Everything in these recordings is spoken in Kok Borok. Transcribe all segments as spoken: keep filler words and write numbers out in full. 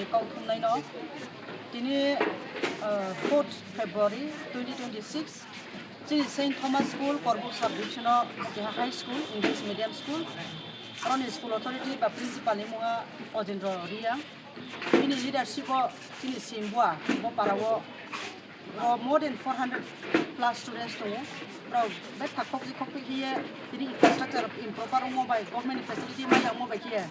Kok thumnaino tini, uh, fourth February twenty twenty-six, chini Saint Thomas School, Korbuk Sub Division o keha high school, English medium school. Aroni school authority ba principal ni mungha Ojendro Riya. Bini leadership o chini Simbua, bo para o, o more than four hundred plus students tongo. Rok bethak khokji khokpik hiye, tini infrastructure improper wngmo bai, government ni facility maya wngmo bai khiye.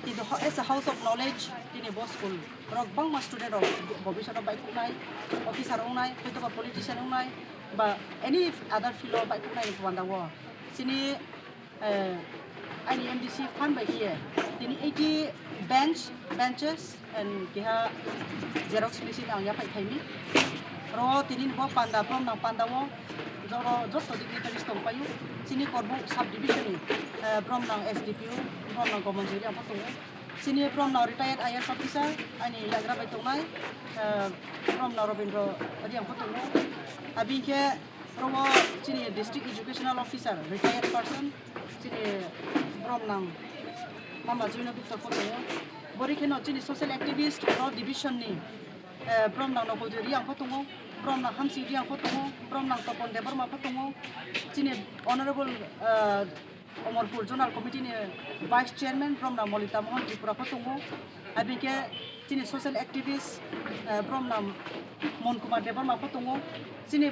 Kintu ho-, as a house of knowledge, tini bo school rok bangma student rok bobiswt o baikuknai, officer wngnai, hoitoba politician wngnai, ba any other field o baikuknai ni panda o. Chini, eh, aini M D C fund bai khiye, tini eighty bench, benches and keha xerox machine ang yaphai thaimi. Ro tini bo panda, brom nang panda o, joro joto dignitaries tongpaio. Chini Korbuk sub division ni, eh, brom nang S D P O, brom nang Gomon Jiri ang tongo. Chini brom nang retired I A S officer, ani yagra bai tongnai, eh, brom nang Robindro Riang pho tongo. Abini khe oro chini district educational officer, retired person, chini brom nang Mama Joyno Victor pho tongo. Bori kheno chini social activist oro division ni, eh, brom nang Nokoljoy Riang pho tongo, brom nang Hamsing Riang pho tongo, brom nang Topon Debbarma pho tongo, chini honorable, eh, Omorpur Zonal Committee ni Vice Chairman brom nang Molita Mohan Tripura pho tongo, abini khe chini social activist, eh, brom nang Mon Kumar Debbarma pho tongo, chini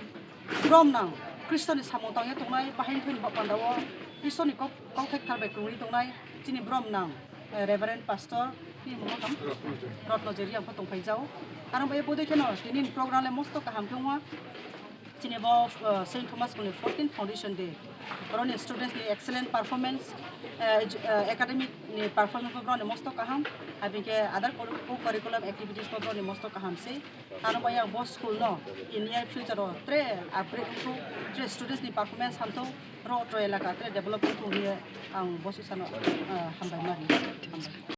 brom nang Khristo ni samung tangya tongnai, bahai thwini ba panda o Isor ni kok, kokthai kthar bai kwrwi tongnai, chini brom nang, eh, Reverend Pastor ni mung tong Rotno Jeri ang pho tongphai jao. Aro bai bodoi kheno tini ni program le mosto kaham khe wngma. Chini bo, uh, Saint Thomas School ni fourteen Foundation Day. Boroni students ni excellent performance, uh, edu-, uh, academic ni performance bo boroni mosto kaham. Abini khe other co-, co-curriculum activities bo boroni mosto kaham se. Ano bai ang bo school no in near future o tre upgrade wngthok, tre students ni performance hamthok, ro otro elaka tre develop wngthok hiye ang bo sisano, uh, hambai mari. Hambai.